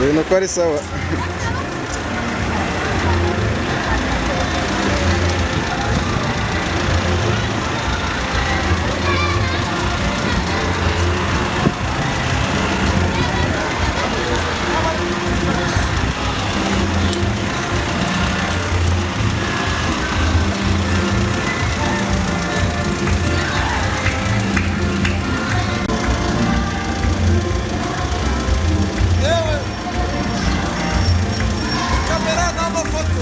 Ibintu ko ari sawa. Yewe, kamera n'amafoto.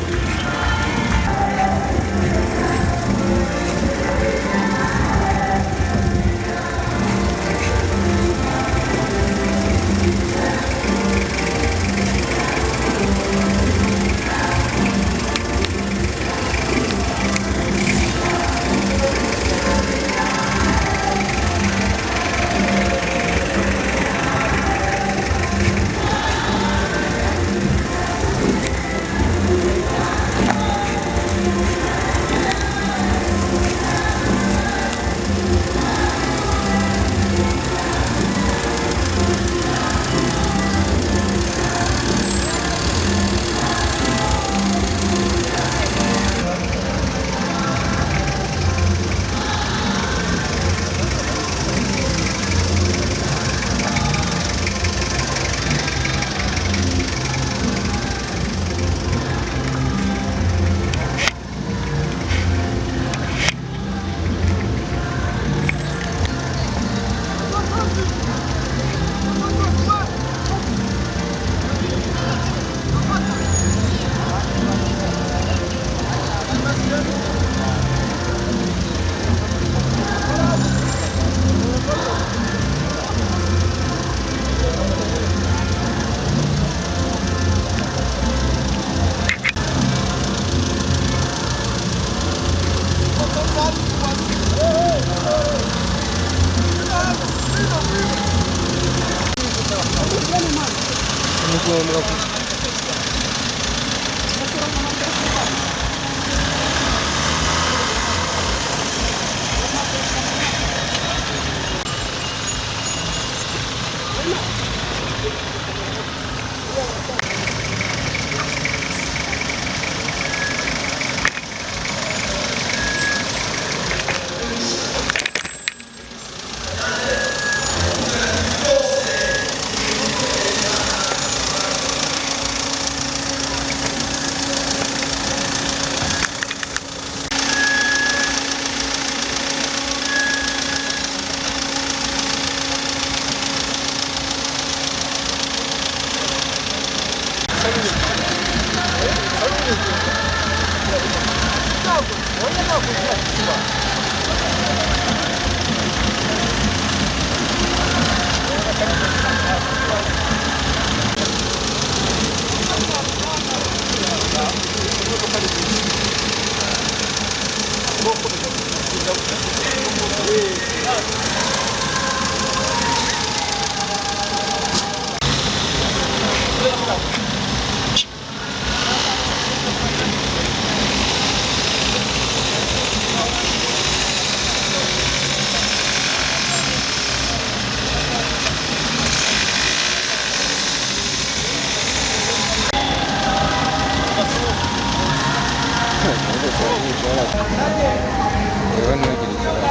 Rero ntugire ikibazo.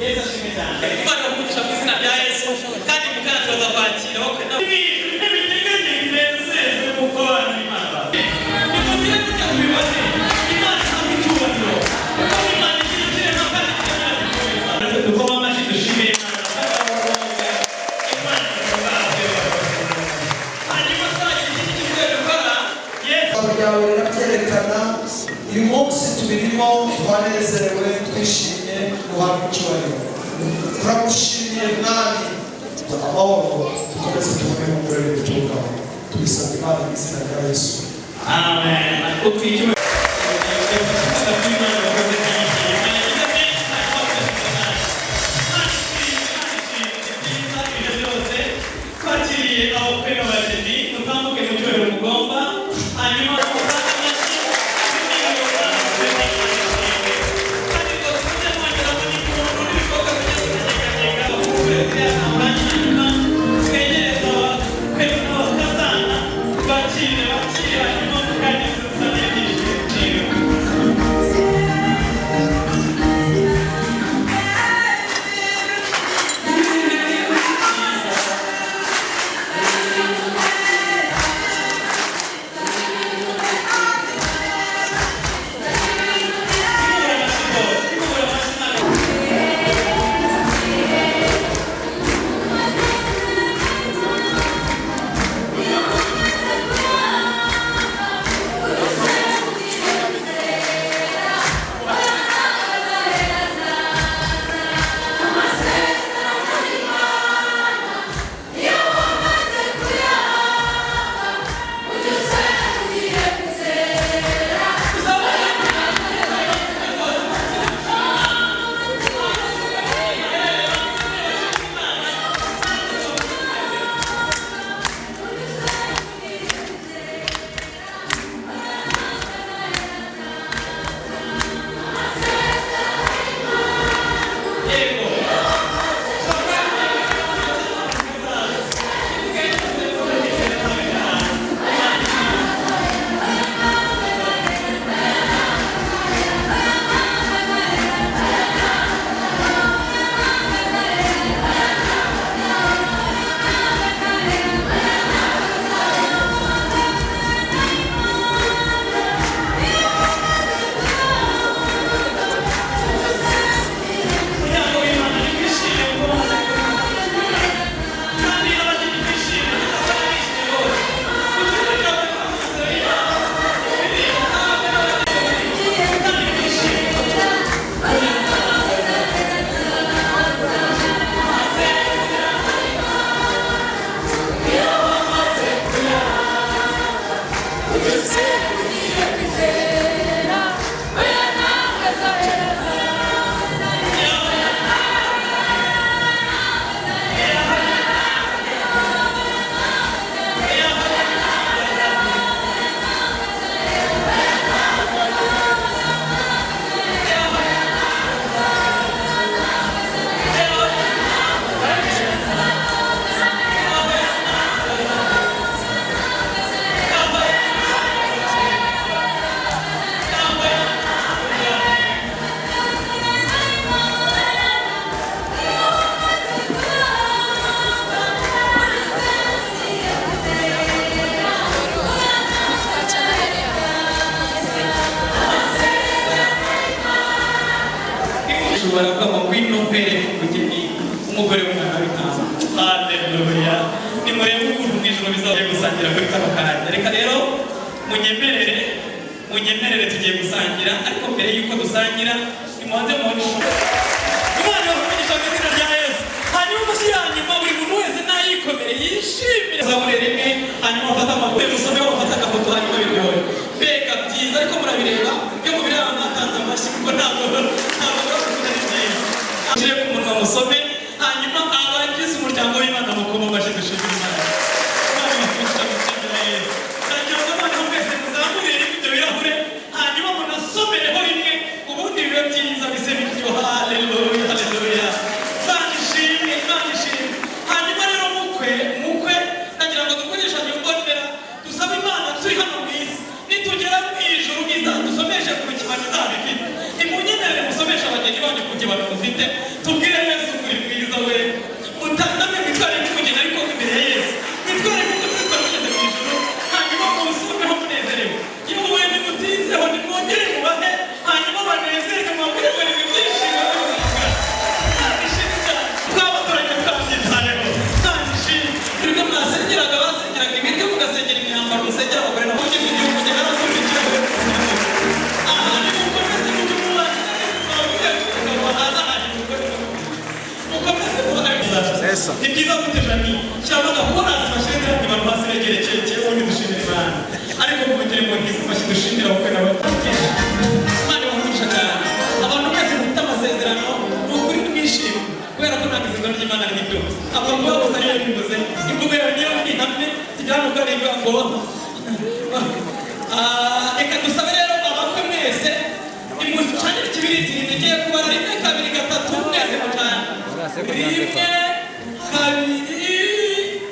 Yesu ashimwe cyane. Imana irakugisha mu izina rya Yesu, kandi mukana turaza kwakira wowe nawe. Ibintu binezeze kuko abana b'Imana bazi. Nimugire gutya mubibone, Imana ihabwe icyubahiro. Kuko Imana igira ikirema kandi ikanabikora. Dukome amashyi dushime Imana. Imana ihimbaze. Hanyuma twagira ikindi kintu dukora, Yesu Ijambo ryawe rirabyerekana. Uyu munsi tubirimo twanezerewe, twishimye, duhabwa icyubahiro. Turagushimiye Mwami, amahoro dukomeze tubone mu murere biturukaho. Tubisabye Imana mu izina rya Yesu. Amen. Utwikiwe. Twakiriye abakwe n'abageni, mutambuke mu cyubahiro mugomba, hanyuma mutange amashyi. Kandi ngo tuze mwongeramo n'impundu n'ibikorwa bijya bikanyeganyega hanyuma twegereze abakwe n'abakazana, bakire bakire, hanyuma mukangiza n'ibyishimo. Umuryango w'Imana ntiwishime kuko bamaze kubona, kandi n'abageni bishime, ndetse bishime rwose. Kandi bishime. Ushobora kuba ngwino nkwereke umugeni, umugore w'umwana w'intama. Haleluya! Nimurebe ukuntu mu ijoro bizaba gusangira kuri kano kanya. Reka rero munyemerere, munyemerere, tugiye gusangira, ariko mbere y'uko dusangira nimubanze mubone Imana ibahe mu izina rya Yesu. Hanyuma amashyi ya nyuma, buri muntu wese nayikomere yishimire, zamure rimwe, hanyuma afate amaguru, musomeho, bafate agafoto, hanyuma biryohe. Mbega byiza! Ariko murabireba, iyo mubireba mwatanze amashyi, kuko ntabwo murakuvuga. Ari byiza, ushyire ku munwa musome, hanyuma abagize umuryango w'Imana mukoma amashyi, dushimire Imana. Imana ibahe mu izina rya Yesu. Ndagira ngo noneho mwese muzamure rimwe ibyo birahure, hanyuma munasomereho rimwe, ubundi bibe byiza bise bityo. Haleluya, haleluya! Imana ishimwe, Imana ishimwe. Hanyuma rero mukwe, mukwe, ndagira ngo dukoreshanye imbonera, dusabe Imana turi hano mu isi, nitugera mu ijuru izadusomeshe ku kibano izaba ifite. Nimunyemerere musomeshe abageni banyu ku kibano mufite, tubwire Yesu kuri mu Amashyi dushimira abakwe n'abageni. Imana ibahe cyane. Abantu mwese mufite amasezerano, ni ukuri mwishime, kubera ko ntabwo isezerano ry'Imana rihinduka. Abantu babuze ariyo bivuze, imvugo yawe niyo ihamye, tujyane uko ari ngo. Reka dusabe rero abakwe mwese nimucanire ikibiriti. Ngiye kubara rimwe, kabiri, gatatu, mwese mucane. Rimwe, kabiri,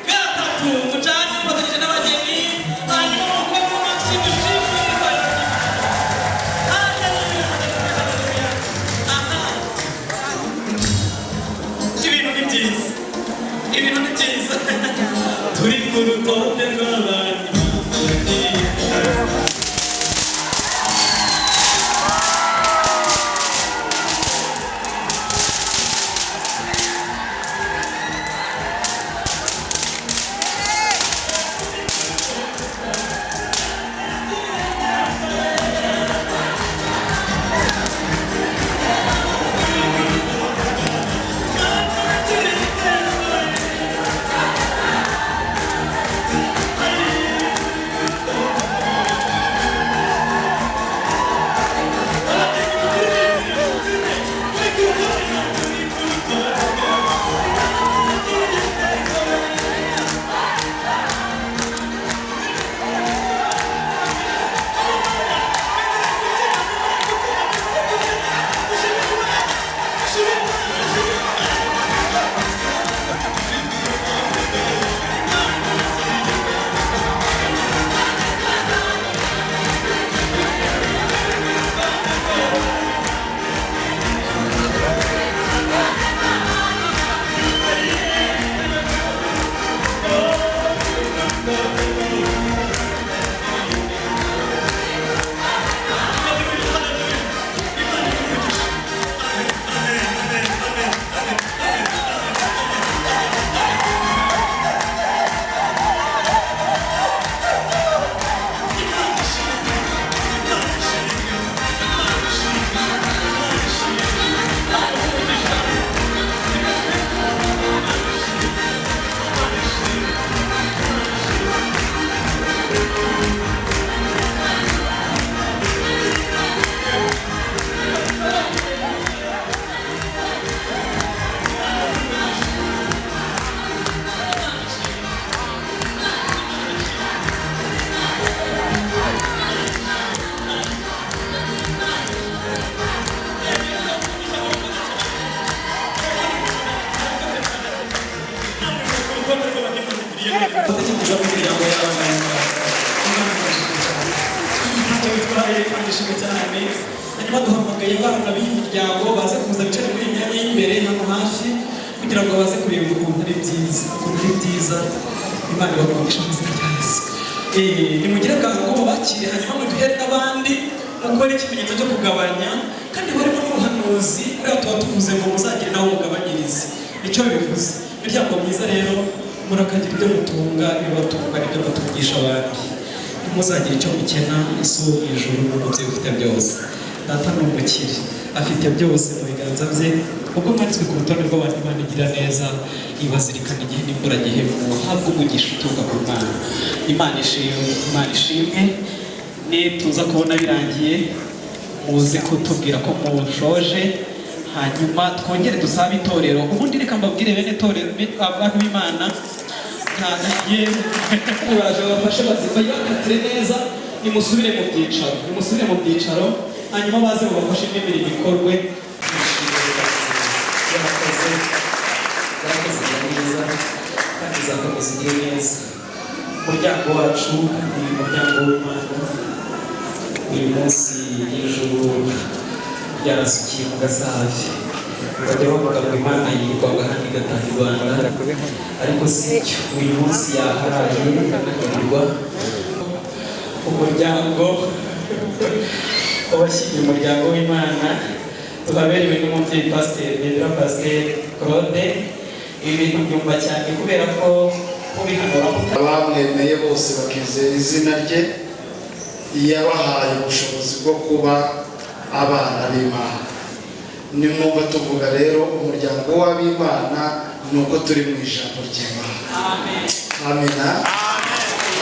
gatatu, mucane mufatanyije n'abageni. Hanyuma mukore mu mashyi, dushimire. Haleluya, haleluya. Aha, ibintu ni byiza, ibintu ni byiza. Turi ku rutonde rw'abantu. Imiryango y'abana, ntacyo bitwaye kandi ishimwe cyane. Hanyuma duhamagaye abana b'iyi miryango baze kuza bicare muri iyi myanya y'imbere hano hafi, kugira ngo baze kureba ukuntu ari byiza, ukuntu ari byiza. Imana ibahe mu izina rya Yesu. Nimugire bwangu mubakire, hanyuma muduhere n'abandi, mukore ikimenyetso cyo kugabanya. Kandi barimo n'ubuhanuzi, buriya tuba tuvuze ngo muzagire nawe mugabanyirize, nicyo bivuze. Imiryango myiza rero, murakagira ibyo mutunga, ibibatunga n'ibyo mutungisha abandi. Ntimuzagire icyo mukena. Isi wo mu ijuru ni umubyeyi ufite byose. Data ni umukire, afite byose mu biganza bye. Ubwo mwanditswe ku rutonde rw'abantu Imana igira neza, ibazirikana igihe n'imburagihe, muhabwe umugisha uturuka ku Mana. Imana ishimwe, Imana ishimwe. Nituza kubona birangiye, muze kutubwira ko mushoje, hanyuma twongere dusabe itorero. Ubundi reka mbabwire, bene torero, abantu b'Imana, baraje babafashe bayakatire neza. Nimusubire mu byicaro, nimusubire mu byicaro, hanyuma baze babafashe n'imirimo ikorwe. Yarakoze, yarakoze neza kandi izakomeza igire neza. Umuryango wacu ni umuryango w'Imana. Uyu munsi y'ijuru ryarasukiye mu Gasave. Bajya bavuga ngo Imana yirirwaga hano igataha i Rwanda, ariko si cyo. Uyu munsi yaharaye ikanahirwa. Umuryango wabashyingiye, umuryango w'Imana, tuhaberewe n'umubyeyi Pasiteri Bebera, Pasiteri Claude. Ibi bintu byumva cyane kubera ko kubihanura Abamwemeye bose bakizera izina rye, yabahaye ubushobozi bwo kuba abana b'Imana. Nimwumva tuvuga rero umuryango w'ab'Imana, ni uko turi mu ijambo ry'Imana. Amina,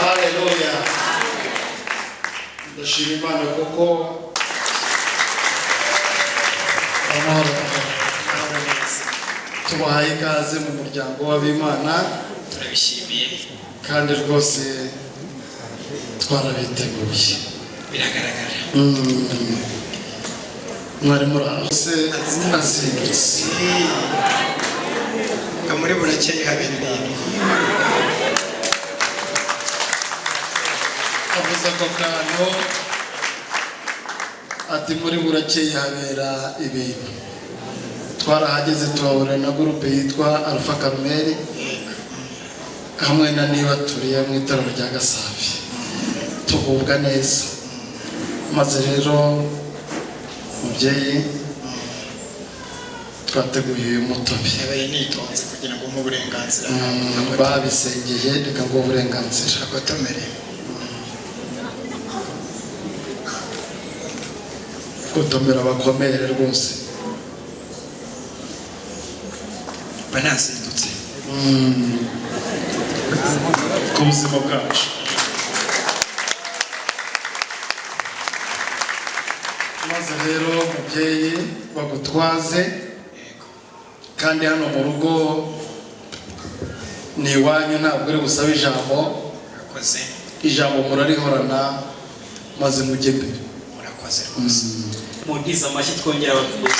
haleluya. Ndashima Imana kuko amahoro. Tubahaye ikaze mu muryango w'abimana. Turabishimiye. Kandi rwose twarabiteguye. Biragaragara. Mwari muri aho se azindutse? Nga muri burakeye habera ibintu. Avuze ako kantu ati muri burakeye habera ibintu. Twarahageze, tuhahurira na groupe yitwa Alpha Karumeli hamwe na Niba turiye mu itorero rya Gasavi, tugubwa neza. Maze rero mubyeyi, twateguye uyu mutobe. Yabaye nitonze kugira ngo umpe uburenganzira. Babisengeye, reka ngo uburenganzira. Agotomere. Gutomera bakomere rwose. Banazindutse. Ku buzima bwacu. Maze rero mubyeyi, bagutwaze, kandi hano mu rugo ni iwanyu, ntabwo uri busabe ijambo. Murakoze. Ijambo murarihorana, maze mujye mbere. Murakoze rwose. Mu ntiza amashyi twongera ababyeyi.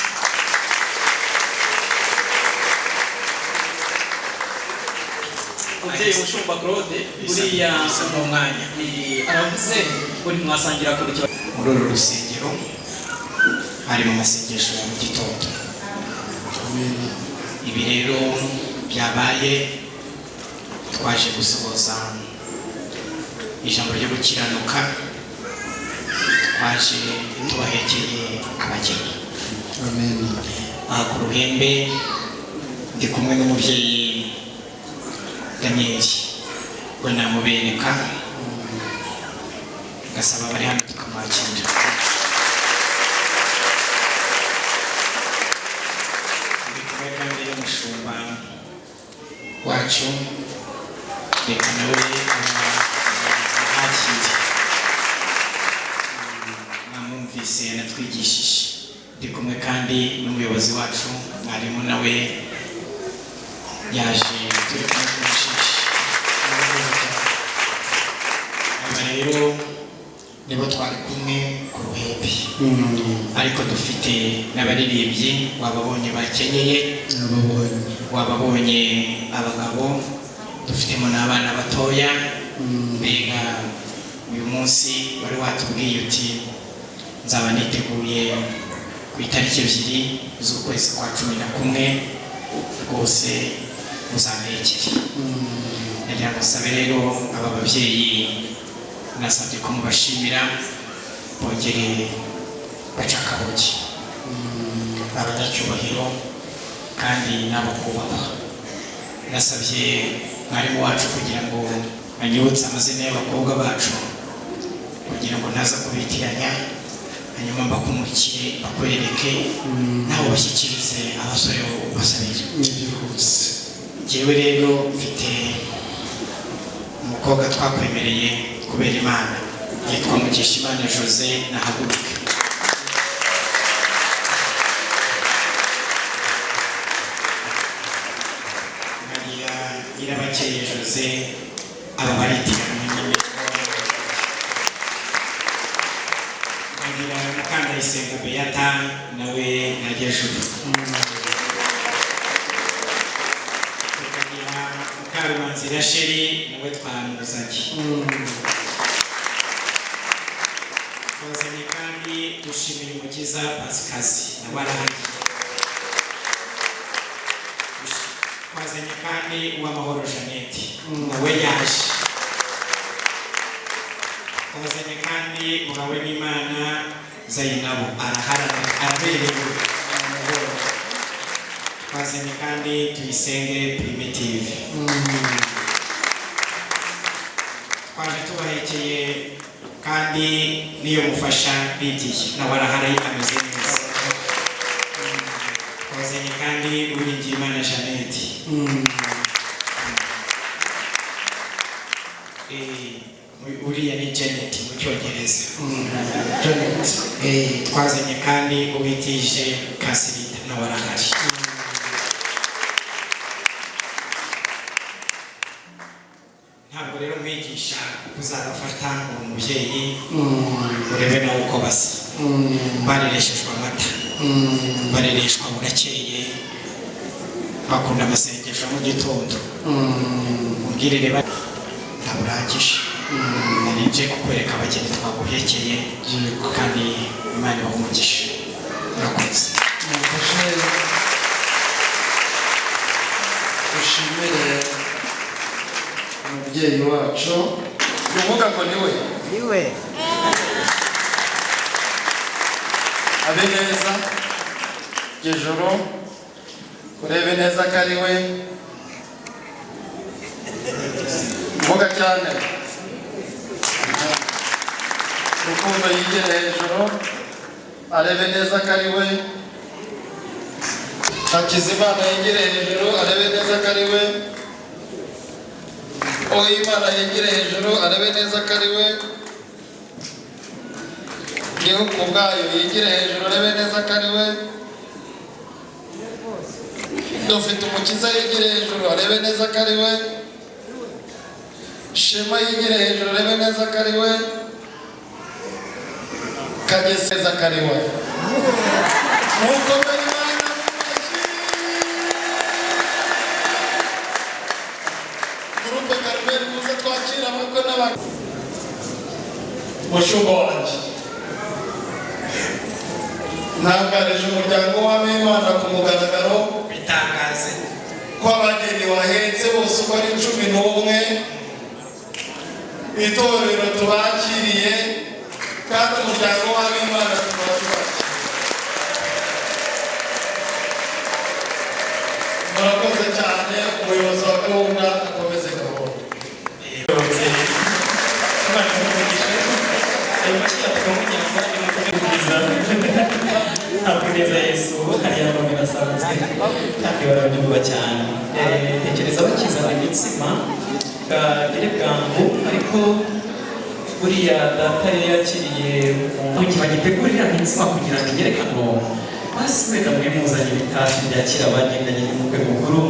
Umubyeyi Mushumba Claude buriya Bisa n'umwanya. Aravuze ngo ntimwasangira ku rutoki. Muri uru rusengero hari mu masengesho ya mu gitondo. Ibi rero byabaye, twaje gusohoza ijambo ryo gukiranuka, twaje tubahekeye abageni. Amen. Aha ku ruhembe ndi kumwe n'umubyeyi Daniel, we namubereka, ngasaba abari hano tukamwakira. Ndi kumwe kandi n'umushumba wacu, reka nawe amwakire, mwamwumvise yanatwigishije. Ndi kumwe kandi n'umuyobozi wacu mwarimu, nawe yaje, turi kumwe kumushishi. Aba rero nibo twari kumwe ku ruhembe, ariko dufite n'abaririmbyi wababonye bakenyeye. Yababonye. Wababonye abagabo, dufitemo n'abana batoya. Mbega uyu munsi wari watubwiye uti nzaba niteguye ku itariki 2 z'ukwezi kwa 11, rwose muzamperekere. Ndagira ngo nsabe rero aba babyeyi, nasabye ko mubashimira, bongere baca akabogi, abanyacyubahiro kandi n'abo kubahwa. Nasabye mwarimu wacu kugira ngo anyibutse amazina y'abakobwa bacu kugira ngo ntaza kubitiranya, hanyuma mbakumurikire, bakwereke, nawe bashyikirize abasore basabira. N'ibyihuse. Njyewe rero mfite umukobwa twakwemereye kubera Imana, yitwa Mukeshimana Jose, nahaguruke. Nkagira Nyirabakeye Jose, aba baritiranwa nyine. Nkagira Mukandayisenga Beata, nawe najya juru. Tukagira Mukarumanzi Rasheli, nawe twamuzanye. Twazanye kandi dushimiye Umukiza Pasikazi, nawe arahari. Twazanye kandi Uwamahoro Jeannette, nawe yaje. Twazanye kandi Muhawe n'Imana Zainabu, arahari, araberewe. Twazanye kandi Tuyisenge Primitive. Twaje tubahekeye kandi niyo mufasha bigiye, nawe arahari, ameze neza. Twazanye kandi Uwiringiyimana Jeannette. Uriya ni Janet mu Cyongereza. Janet. Twazanye kandi uwitije Kasirita, nawe arahari. Ntabwo rero mwigisha kuko uzabafata uwo mubyeyi, urebe nawe uko basa. Barereshejwe amata, barereshwa burakeye, bakunda amasengesho mu gitondo. Umbwirire ntabwo urangije, nari nje kukwereka abageni twaguhekeye, kandi Imana ibahe umugisha. Urakoze. Mufashe dushimire umubyeyi wacu. Uvuga ngo niwe? Niwe. Abe neza ijoro, urebe neza ko ari we. Vuga cyane. Rukundo yigere hejuru, arebe neza ko ari we. Hakizimana yigire hejuru, arebe neza ko ari we. Uwimana yigire hejuru, arebe neza ko ari we. Gihugu ubwayo yigire hejuru, arebe neza ko ari we. Dufite Umukiza yigire hejuru, arebe neza ko ari we. Shema yigire hejuru, arebe neza ko ari we. Kageseza ko ari we. Mukomere Imana mu mashyi. Groupe Carmel, muze twakira abakwe n'abakwe. Mushumba wanjye, ntangarije umuryango w'abimana ku mugaragaro bitangaze ko abageni wahetse bose uko ari 11, itorero tubakiriye, kandi umuryango w'abimana tukaba tubakiriye. Murakoze cyane. Umuyobozi wa gahunda akomeze gahunda. Imana imugishe. Ayo mashyi yatwongera ni ntabwo neza. Yesu hariya abantu birasanzwe kandi barabyumva cyane. Tekereza bakizana imitsima kagere bwangu, ariko buriya data yari yakiriye umuntu bagitegurira imitsima kugira ngo igere hano. Basi wenda mwe muzanye ibitashi byakira abagendanye n'umukwe mukuru,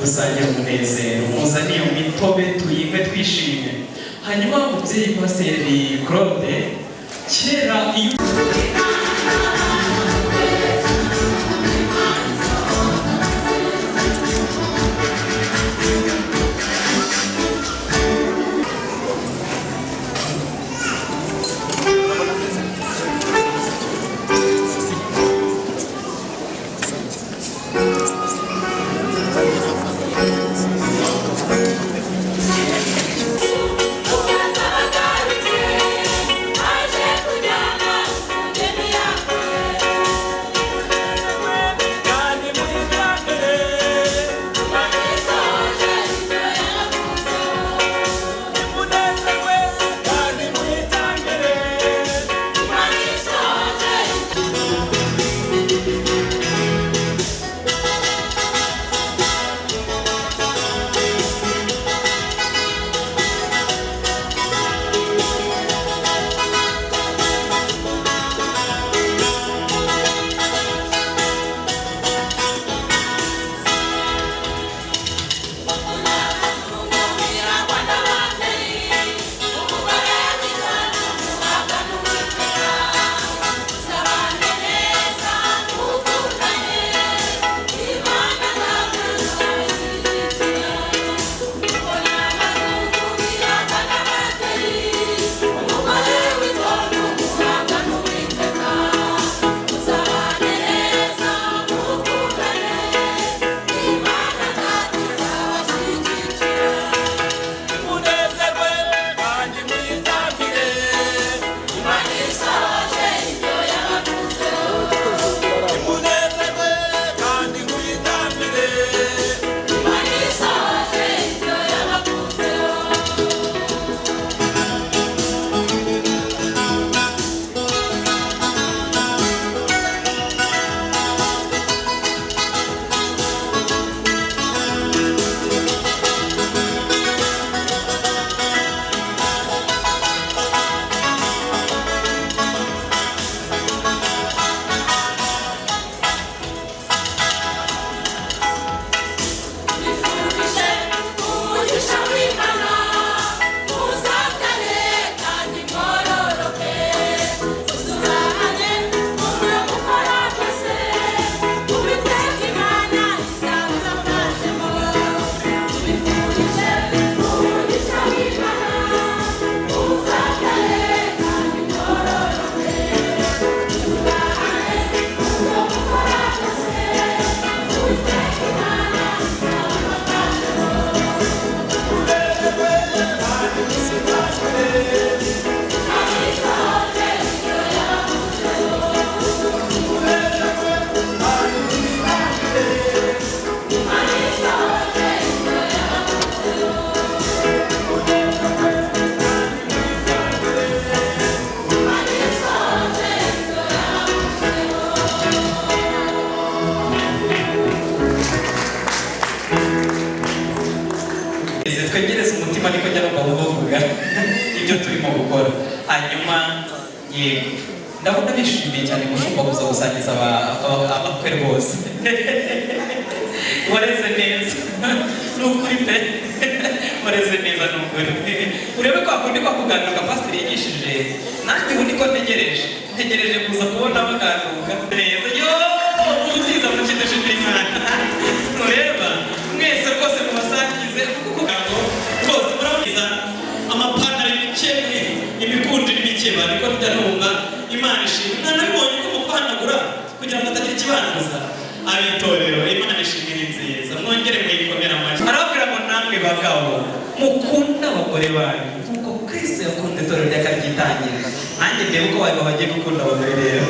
dusangire umunezero, muzane iyo mitobe tuyinywe twishimye. Hanyuma umubyeyi Pasiteri Claude, kera iyo Aje kujyana. kuvuga ibyo turimo gukora. Hanyuma yego, ndabona bishimiye cyane mushumba kuza gusangiza abakwe rwose. Wareze neza, ni ukuri pe, wareze neza, ni ukuri. Urebe kwa kundi kwa kuganduka pasiteri yigishije, nanjye ubu niko ntegereje, ntegereje kuza kubona baganduka neza. Yo ubutiza mu dushimira Imana. Ntureba mwese rwose mubasangize kuko ngo rwose murabona amapantaro imikemwe, imikunjo n'imikeba, niko tujya numva. Imana ishimwe, mwanabibonye ko mu kuhanagura kugira ngo hatagira ikibanza. Abitorero, Imana ishimwe, ni nziza, mwongere muyikomere amashyi. Arababwira ngo namwe bagabo mukunde abagore banyu nk'uko Kristo yakunze itorero rye akaryitangira. Nanjye ndebe uko abagabo bagiye gukunda abagore. Rero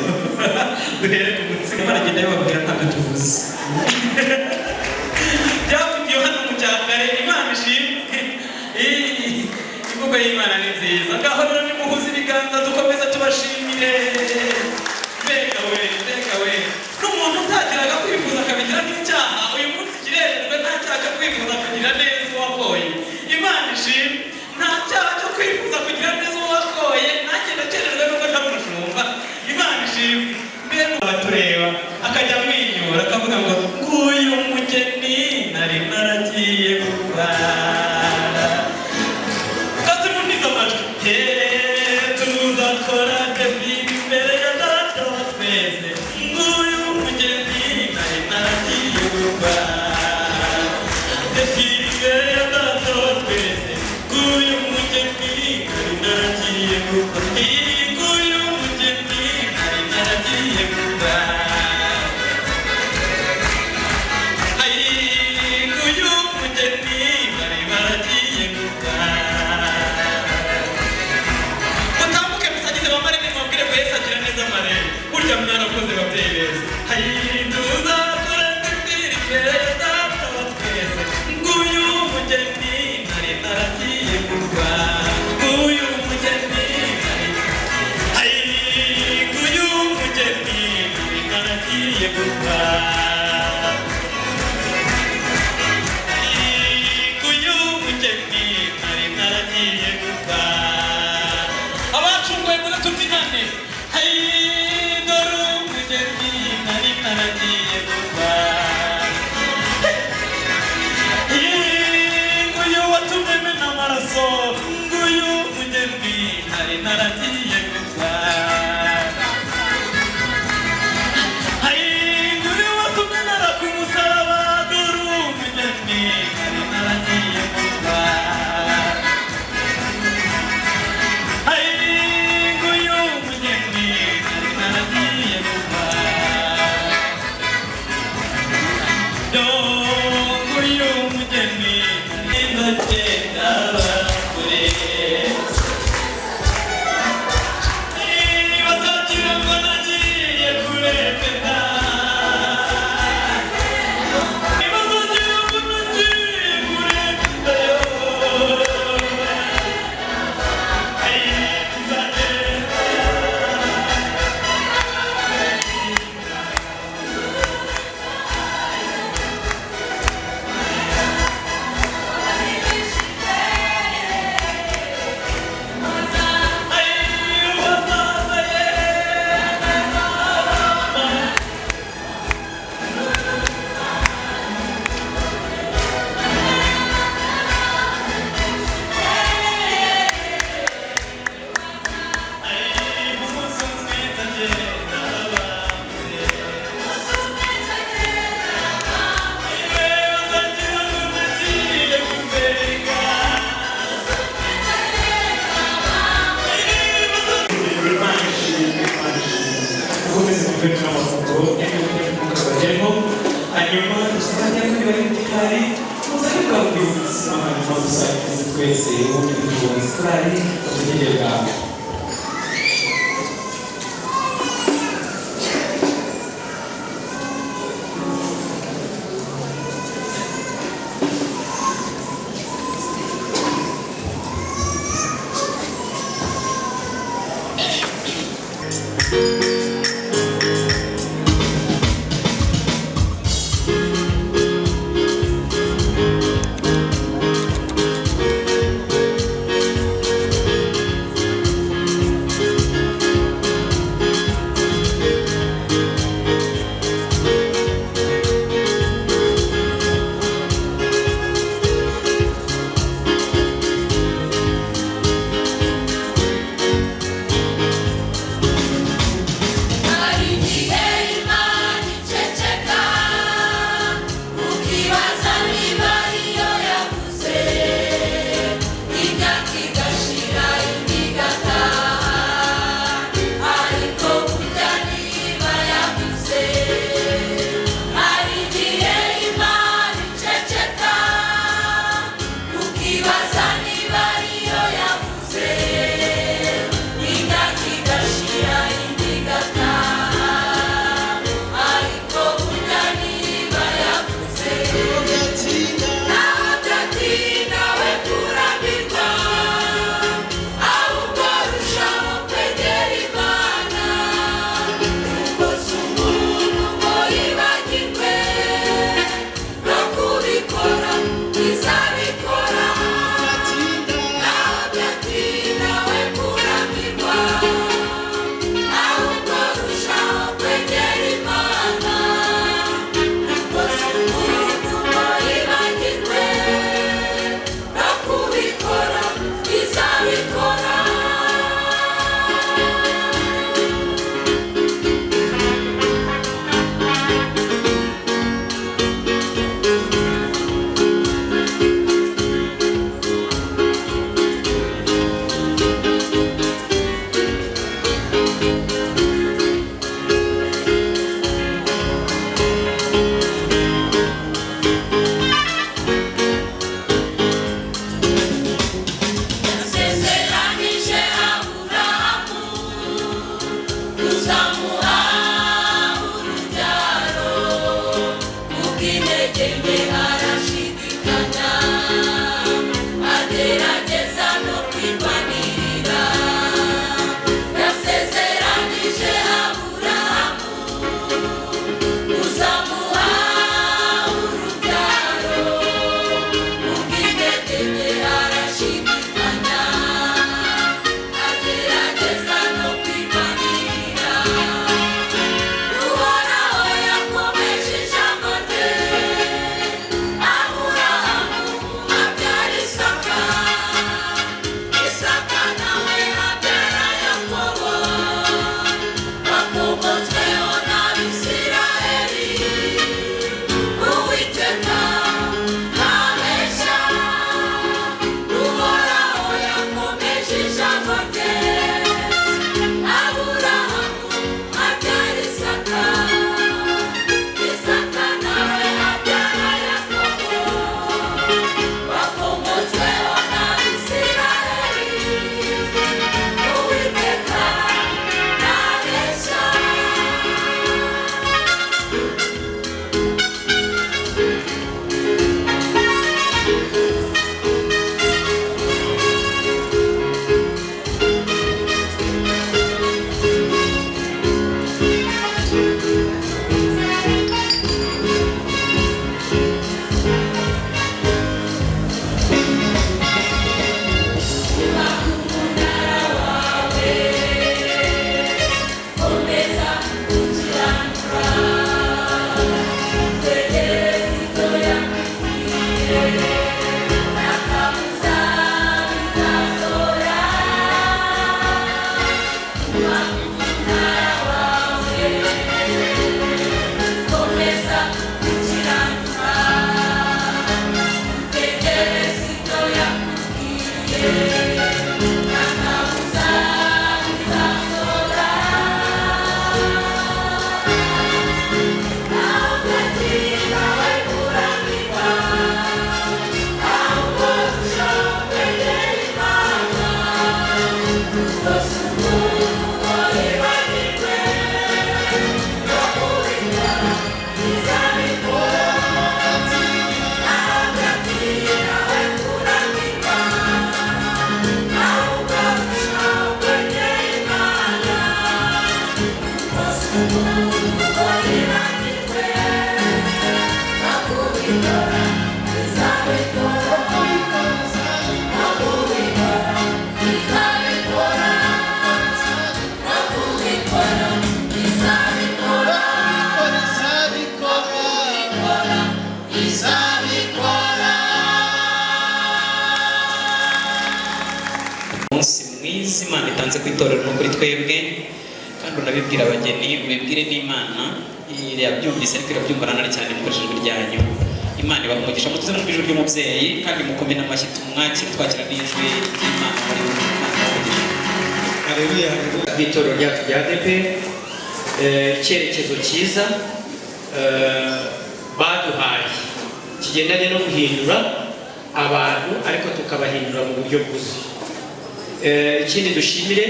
duhere ku mutsima, baragenda bababwira ntabwo tuvuze byavugiwe hano mu cyakare. Imana ishimwe, imvugo y'Imana ni nziza. Ngaho rero nimuhuze ibiganza, dukomeza tubashimire. Mbega we, mbega we, n'umuntu utagiraga kwifuza akabigira n'icyaha, uyu munsi kirejejwe, nta cyaha cyo kwifuza kugira neza uwakoye. Imana ishimwe, nta cyaha cyo kwifuza kugira neza uwakoye. Nanjye ndakerejwe nuko ntari umushumba. Imana ishimwe. Mbega abatureba akajya amwenyura akavuga ngo nguyu mugeni nari naragiye gukwa. Kasi muniza amajwi. Tuzakora défilé imbere ya data wa twese, nguyu mugeni nari naragiye gukwa. Défilé imbere ya data wa twese, nguyu mugeni nari naragiye gukwa. Nguyu mugeni nari naragiye gukwa. Nguyu mugeni bari baragiye gukwa. Mutambuke musagize bamarene, mubabwire ko Yesu agira neza. Marene burya mwarakoze, babyeyi beza. Tuzakora défilé imbere ya data wa twese, nguyu mugeni nari naragiye gukwa. Nguyu mugeni nari, nguyu mugeni nari naragiye gukwa. Nguyu mugeni nari naragiye gukwa. Abacunguwe muze tubyinane. Dore umugeni nari naragiye gukwa. Nguyu watumye mena amaraso, nguyu mugeni nari naragiye gukwa. Nguyu watumye nara ku musaraba, dore umugeni nari naragiye gukwa. Nguyu mugeni nari naragiye gukwa. Yo nguyu mugeni ndagenda kure, bazagira ngo nagiye kure peta, bazagira ngo nagiye kure peta. Yo tuzagenda. Ukomeze gukoresha amafunguro bageremo, hanyuma dusangire kuri bari mu gikari, muzane bwa hanyuma dusangize twese, ubundi tuzi korari batugire bwawe. Thank Mwiza Imana itanze ku itorero no kuri twebwe, kandi unabibwira abageni, ubibwire n'Imana irabyumvise, ariko irabyumva nanone cyane mukoresheje ijwi ryanyu. Imana ibaha umugisha. Mutuze mu ijwi ry'umubyeyi kandi mukome n'amashyi, tumwakire twakira n'ijwi ry'Imana muri we. Imana ibahe umugisha. Haleluya! Bw'itorero ryacu rya ADEPR, icyerekezo cyiza baduhaye kigendanye no guhindura abantu, ariko tukabahindura mu buryo bwuzuye. Ikindi dushimire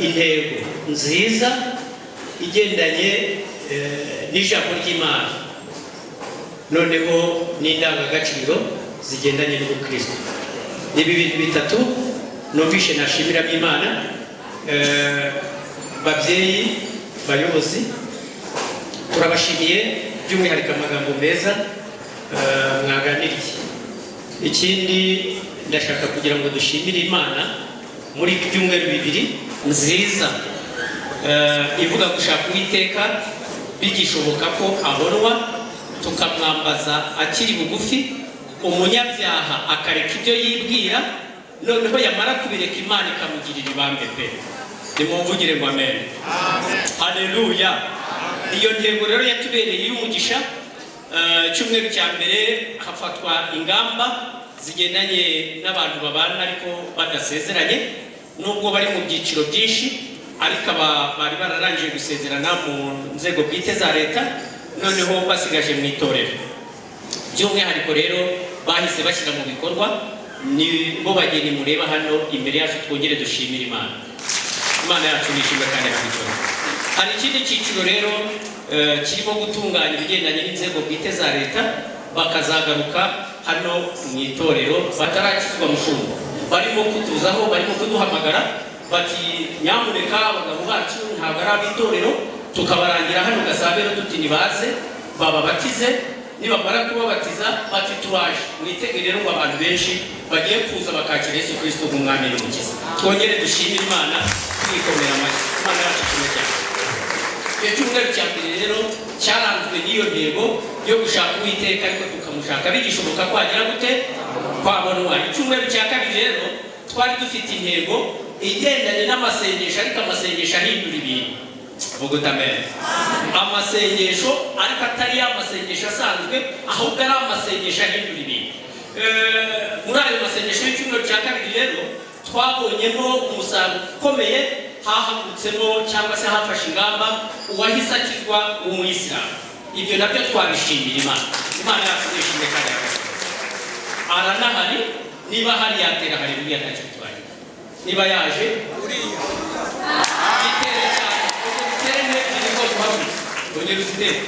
intego nziza igendanye n'ijambo ry'Imana, noneho n'indangagaciro zigendanye n'ubukristo. Ibi bintu bitatu numvishe nashimiramo Imana. Babyeyi bayobozi, turabashimiye by'umwihariko amagambo meza mwaganiriye. Ikindi ndashaka kugira ngo dushimire Imana muri ibi byumweru 2 nziza ivuga gushaka Uwiteka bigishoboka ko abonwa, tukamwambaza akiri bugufi, umunyabyaha akareka ibyo yibwira, noneho yamara kubireka Imana ikamugirira ibambe pe. Nimumvugire ngo amen, haleluya! Iyo ntego rero yatubereye iy'umugisha. Icyumweru cya mbere hafatwa ingamba zigendanye n'abantu babana ariko badasezeranye, nubwo bari mu byiciro byinshi, ariko aba bari bararangije gusezerana mu nzego bwite za leta, noneho basigaje mu itorero. By'umwihariko rero bahise bashyira mu bikorwa, ni bo bageni mureba hano imbere yacu. Twongere dushimire Imana. Imana yacu nishimwe kandi akabikora. Hari ikindi cyiciro rero kirimo gutunganya ibigendanye n'inzego bwite za leta, bakazagaruka hano mu itorero batarakizwa. Mushumba, barimo kutuzaho, barimo kuduhamagara bati: "Nyamuneka, abagabo bacu ntabwo ari ab'itorero." Tukabarangira hano Gasabero, tuti: "Nibaze bababatize." Nibamara kubabatiza bati: "Turaje." Mwitege rero ngo abantu benshi bagiye kuza bakakira Yesu Kirisito nk'umwami n'umukiza. Twongere dushimire Imana twikomera amashyi. Imana yacu ishimwe cyane. Icyo cyumweru cya mbere rero cyaranzwe n'iyo ntego yo gushaka Uwiteka, ariko tukamushaka bigishoboka kwagira gute kwabonwa. Icyumweru cya kabiri rero twari dufite intego igendanye n'amasengesho, ariko amasengesho ahindura ibintu. Vuga amen. Amasengesho, ariko atari ya masengesho asanzwe, ahubwo ari amasengesho ahindura ibintu. Muri ayo masengesho y'icyumweru cya kabiri rero twabonyemo umusaruro ukomeye. Hahagurutsemo cyangwa se hafashe ingamba uwahise akizwa w'umuyisilamu. Ibyo nabyo twabishimira Imana. Imana yacu nishimwe kandi yakasigaye aranahari. Niba hari yatera haleluya, ntacyo bitwaye. Niba yaje uriya itere cyane, ongera utere n'ebyiri rwose, uhagurutse ongera uzitere.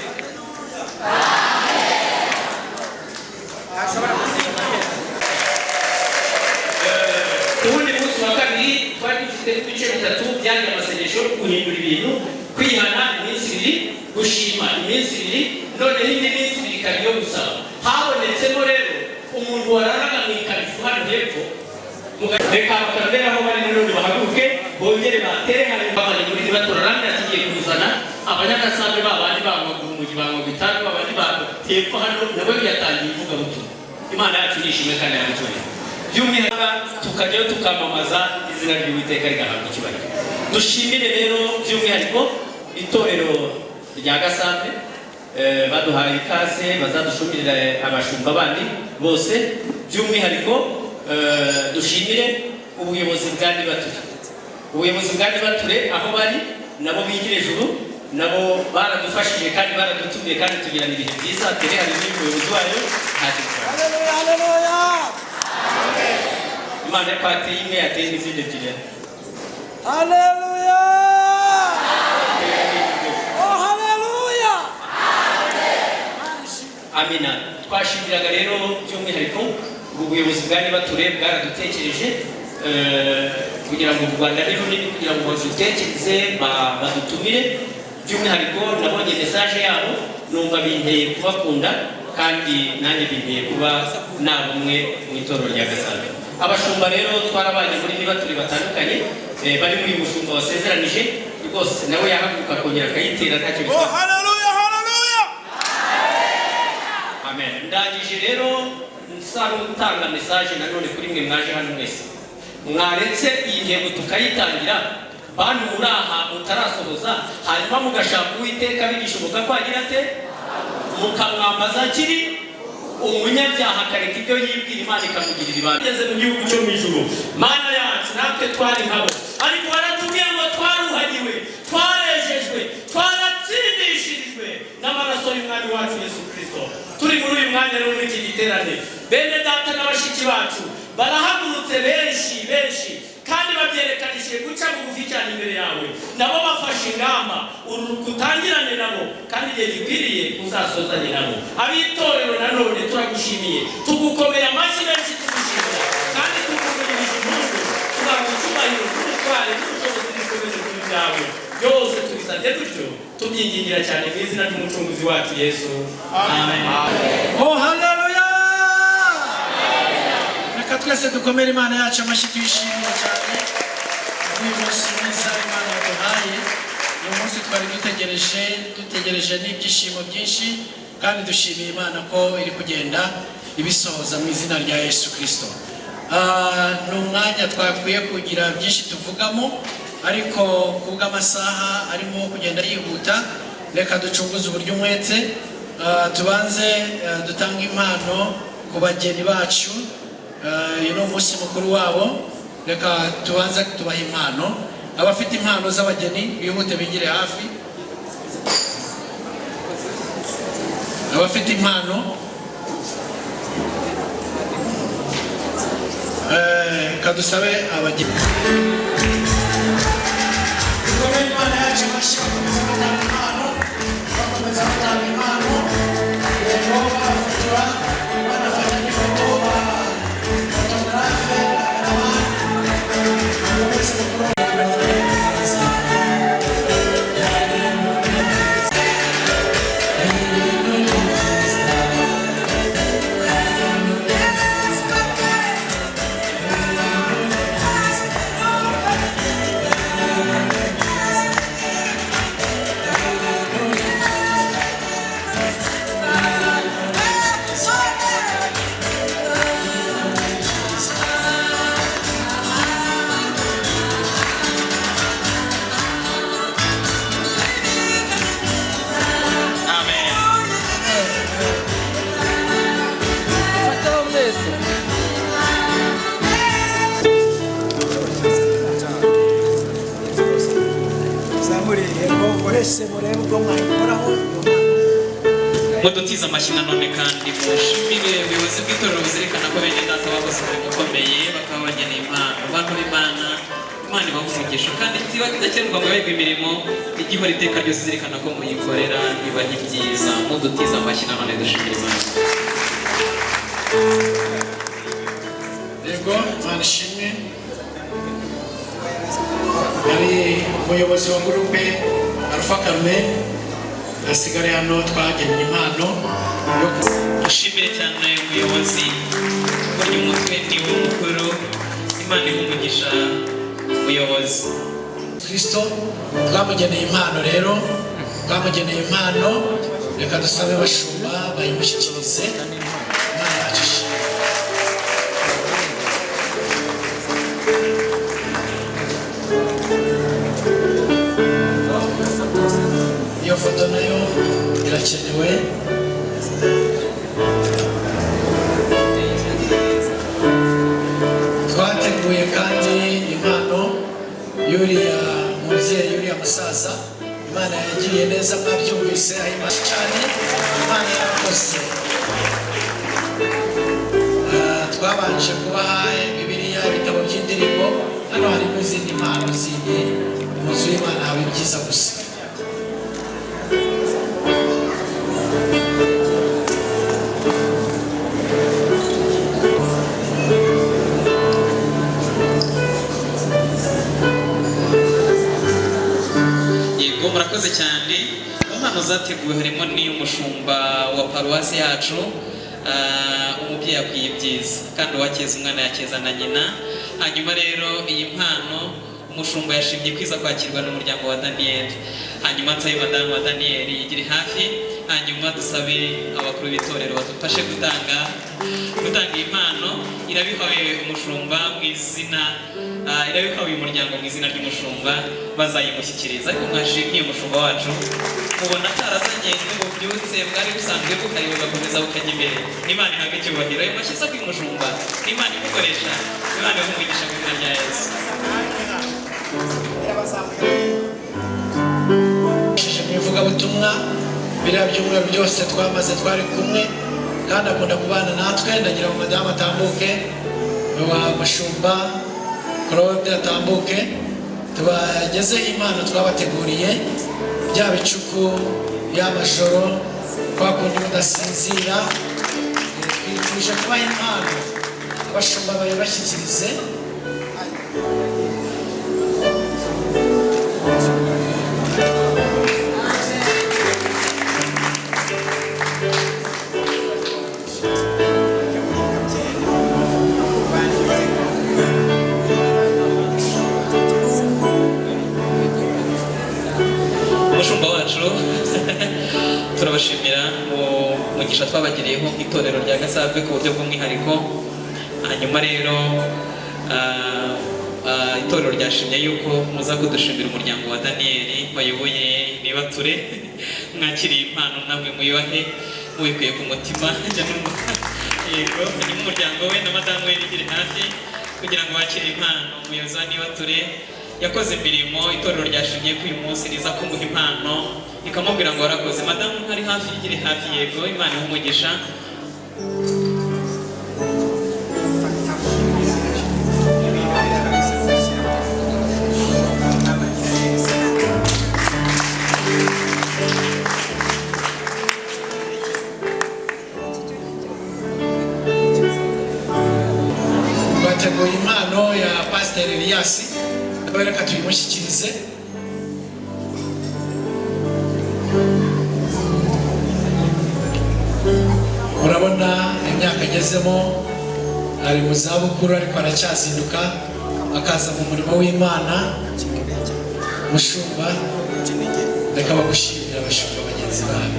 Ku wundi munsi wa kabiri twari dufite ibice bitatu byari amasengesho yo guhindura ibintu: kwihana iminsi 2, gushima iminsi 2, noneho indi minsi 2 ikaba iyo gusaba. Habonetsemo rero umuntu wararaga mu ikarifu hano hepfo. Reka bakabere aho bari nanone bahaguruke bongere batere. Hari bavanye muri nibatorarande atigiye kuzana abanyagasambe, babandi banywaga urumogi, banywaga itabi, babandi ba hepfo hano nabo yatangiye ivugabutumwa. Imana yacu nishimwe kandi yabitoreye. By'umwihariko tukajyayo tukamamaza izina ry'Uwiteka rigahabwa icyubahiro. Dushimire rero by'umwihariko itorero rya Gasave, baduhaye ikaze, bazadushumirira abashumba bandi bose. By'umwihariko dushimire ubuyobozi bwa Nibature. Ubuyobozi bwa Nibature aho bari nabo bigire ejuru, nabo baradufashije kandi baradutumiye kandi tugirana ibihe byiza. Tere hari n'umuyobozi wayo, ntacyo bitwaye. Imana ko ateye imwe, yateye n'izindi ebyiri. Haleluya! Oh, haleluya! Amina. Twashimiraga rero by'umwihariko ubu buyobozi bwa Nibature bwaradutekereje, kugira ngo u Rwanda ni runini, kugira ngo badutekereze, badutumire. By'umwihariko nabonye message yabo numva binteye kubakunda, kandi nanjye binteye kuba naba umwe mu itorero rya Gasave. Abashumba rero twarabanye muri Nibature batandukanye, bari muri uyu mushumba wasezeranije rwose, nawe yahaguruka akongera akayitera, ntacyo Oh, bitwaye. haleluya, haleluya! Amen. Ndangije rero nsa n'utanga message nanone kuri mwe mwaje hano mwese. Mwaretse iyi ntego tukayitangira, bantu muri aha mutarasohoza, hanyuma mugashaka Uwiteka bigishoboka ko agira ate, mukamwambaza akiri umunyabyaha, akareka ibyo yibwira, Imana ikamugirira ibanga. Ageze mu gihugu cyo mu ijuru. Mana yacu, natwe twari nkabo, ariko waratubwiye ngo twaruhagiwe, twarejejwe, twaratsindishirijwe n'amaraso y'Umwami wacu Yesu Kirisito. Turi muri uyu mwanya rero, muri iki giterane, bene data na bashiki bacu barahagurutse, benshi benshi, kandi babyerekanishije guca bugufi cyane imbere yawe. Nabo bafashe ingamba, uru gutangirane nabo, kandi igihe gikwiriye uzasozanye nabo. Ab'itorero nanone turagushimiye, tugukomeye amashyi menshi, tugushimira kandi tukuvugirije impundu, tubaha icyubahiro n'ubutware n'ubushobozi bikomeze kuri byawe byose. Tubisabye dutyo, tubyingingira cyane mu izina ry'Umucunguzi wacu Yesu, amen. Oh, haleluya! Reka twese dukomere Imana yacu amashyi, tuyishimire cyane uyu munsi mwiza Imana yaduhaye. Uyu munsi twari dutegereje, dutegereje n'ibyishimo byinshi, kandi dushimiye Imana ko iri kugenda ibisohoza mu izina rya Yesu Kirisito. Ni umwanya twakwiye kugira byinshi tuvugamo, ariko kubw'amasaha arimo kugenda yihuta, reka ducunguze uburyo umwete. Tubanze dutange impano ku bageni bacu. Uyu ni umunsi mukuru wabo, reka tubanze tubahe impano. Abafite impano z'abageni bihute bigire hafi. Abafite impano, kadusabe abageni. Dukomere Imana yacu amashyi. Bakomeza batanga impano, bakomeza batanga impano, yego, bafotora, banafata n'ifoto, ba photographe, cameraman, bakomeze gukora. Amen. Fataho mwese. Zamure, yego, mwese murebe uko mwayikoraho. Mudutize amashyi nanone kandi mushimire ubuyobozi bw'itorero buzirikana ko bene data bakoze umurimo ukomeye, bakaba bageneye impano. Bantu b'Imana, Imana ibaha umugisha, kandi idakenerwa mu biga imirimo igihora iteka ryose izirikana ko muyikorera, ibaha ibyiza. Mudutize amashyi nanone dushimire Imana. Yego, Imana ishimwe. Hari umuyobozi wa groupe Alpha Carmen asigare hano, twagennye impano yo Dushimire cyane umuyobozi, burya umutwe ni wo mukuru. Imana iha umugisha umuyobozi. Kristo. Twamugeneye impano rero, twamugeneye impano. Reka dusabe abashumba bayimushyikirize. Imana yacu ishimwe. Iyo foto nayo irakenewe. Twateguye kandi impano y'uriya mubyeyi, uriya musaza Imana yagiriye neza. Mwabyumvise aho Imana cyane, Imana yarakoze. Twabanje kubaha Bibiliya, ibitabo by'indirimbo. Hano harimo izindi mpano zindi. Mu nzu y'Imana haba ibyiza gusa. Yego, murakoze cyane. Mu mpano zateguwe harimo n'iy'umushumba wa paruwasi yacu. Umubyeyi akwiye ibyiza, kandi uwakeza umwana yakeza na nyina. Hanyuma rero iyi mpano umushumba yashimye kwiza kwakirwa n'umuryango wa Daniyeli. Hanyuma nsabe madamu wa Daniyeli yigire hafi, hanyuma dusabe abakuru b'itorero badufashe gutanga iyi mpano. Irabihawe umushumba mu izina, irabihawe uyu muryango mu izina ry'umushumba, bazayimushyikiriza. Ariko mwashimiye umushumba wacu, mubona atarazanye n'ububyutse bwari busanzwe buhari, bugakomeza bukajya imbere. Imana ihabwe icyubahiro. Ayo mashyi akwiye umushumba, Imana imukoresha, Imana ibahe umugisha mu izina rya Yesu. Mu ivugabutumwa biriya byumweru byose twamaze twari kumwe, kandi akunda kubana natwe. Ndagira ngo madamu atambuke, wa mushumba Claude atambuke, tubagezeho impano twabateguriye. Bya bicuku y'amajoro kwa kundi mudasinzira, twifuje kubaha impano, abashumba bayibashyikirize. Umushumba wacu, turabashimira mu mugisha twabagiriyeho nk'itorero rya Gasave ku buryo bw'umwihariko. Hanyuma rero itorero ryashimye yuko muza kudushimira umuryango wa Daniyeli bayoboye Nibature. Mwakiriye impano namwe muyubahe mubikuye ku mutima. Njya numva yego, hanyuma umuryango we na madamu we bigire hafi kugira ngo bakire impano. Umuyobozi wa Nibature yakoze imirimo, itorero ryashimye ko uyu munsi riza kumuha impano, rikamubwira ngo warakoze. Madamu ntari hafi, yigire hafi. Yego, Imana iha umugisha. Bateguye impano ya Pasiteri Elias, nawe reka tuyimushyikirize. Murabona imyaka agezemo, ari mu zabukuru, ariko aracyazinduka akaza mu murimo w'Imana. Mushumba, reka bagushimira abashumba bagenzi bawe.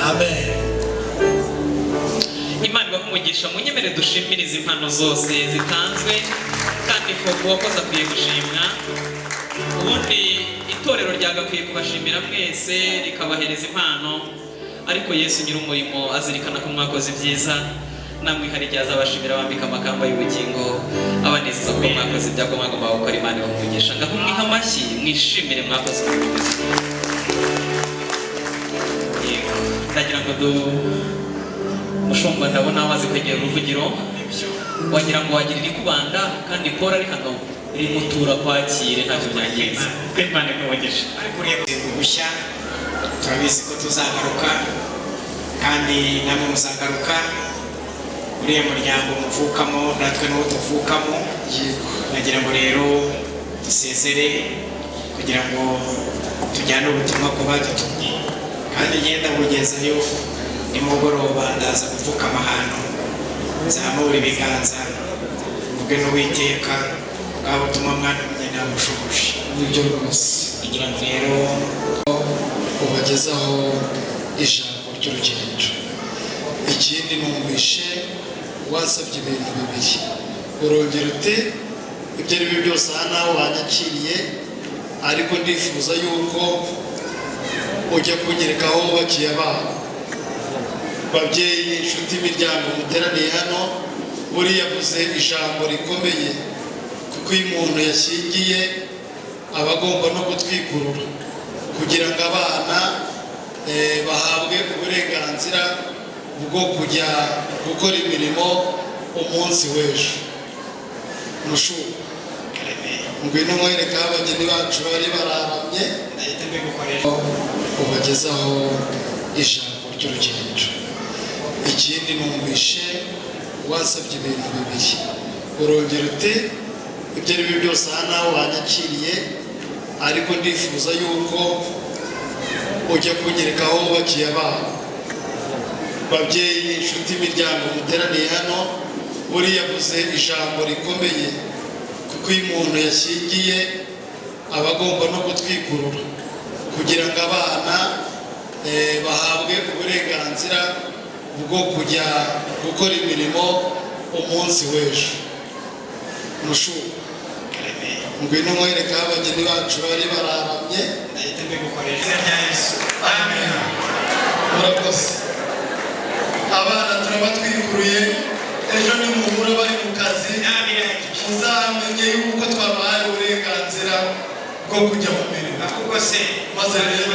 Amen. Imana ibahe umugisha. Munyemere dushimire izi impano zose zitanzwe, kandi koko uwakoze akwiye gushimwa. Ubundi itorero ryagakwiye kubashimira mwese, rikabahereza impano, ariko Yesu nyir'umurimo azirikana ko mwakoze ibyiza, namwe hari igihe azabashimira, bambika amakamba y'ubugingo, abanezeza ko mwakoze ibyago mwagomba gukora. Imana ibahe umugisha. Ngaho mwiha amashyi, mwishimire, mwakoze umurimo mwiza. Yego, ndagira ngo du mushumba, ndabona amaze kwegera uruvugiro, wagira ngo wagira irikubanda, kandi kora ari hano rimutura kwakire, ntacyo byangiza. Imana ikuvugisha. Ariko uriye bushya, turabizi ko tuzagaruka, kandi namwe muzagaruka. Uriya muryango muvukamo natwe n'uwo tuvukamo. Nagira ngo rero dusezere kugira ngo tujyane ubutumwa ku badutumye, kandi ngenda bugezayo nimugoroba. Ndaza gupfukama ahantu, nzamura ibiganza, mvuge n'Uwiteka bwa butumwa mwana nabushubuje. Nibyo rwose. Kugira ngo rero ubagezaho ijambo ry'urugendo. Ikindi numvishe wasabye ibintu bibiri, urongera uti ibyo ari byo byose aha nawe wanyakiriye, ariko ndifuza yuko ujya kunyereka aho wubakiye abana. Babyeyi, inshuti, imiryango muteraniye hano, buriya avuze ijambo rikomeye, kuko iyo umuntu yashyingiye aba agomba no gutwikurura kugira ngo abana bahabwe uburenganzira bwo kujya gukora imirimo umunsi w'ejo. Mushumba, ngwino nkwereke aho abageni bacu bari bararamye, ubagezaho ijambo ry'urugendo. Ikindi numvishe wasabye ibintu bibiri, urongera uti ibyo ari byo byose aha nawe wanyakiriye, ariko ndifuza yuko ujya kunyereka aho wubakiye abana. Babyeyi, inshuti, imiryango muteraniye hano, buriya avuze ijambo rikomeye, kuko iyo umuntu yashyingiye aba agomba no gutwikurura Kugira ngo abana bahabwe uburenganzira bwo kujya gukora imirimo umunsi w'ejo. Mushuka, ngwino nkwereke aho abageni bacu bari bararamye. Ndahita mbigukorera izina rya Yesu. Amen. Murakoze. Abana turabatwikuruye. Ejo nimuhura bari mu kazi, muzamenye yuko twabahaye uburenganzira bwo kujya mu mirimo. Ahubwo se Maze rero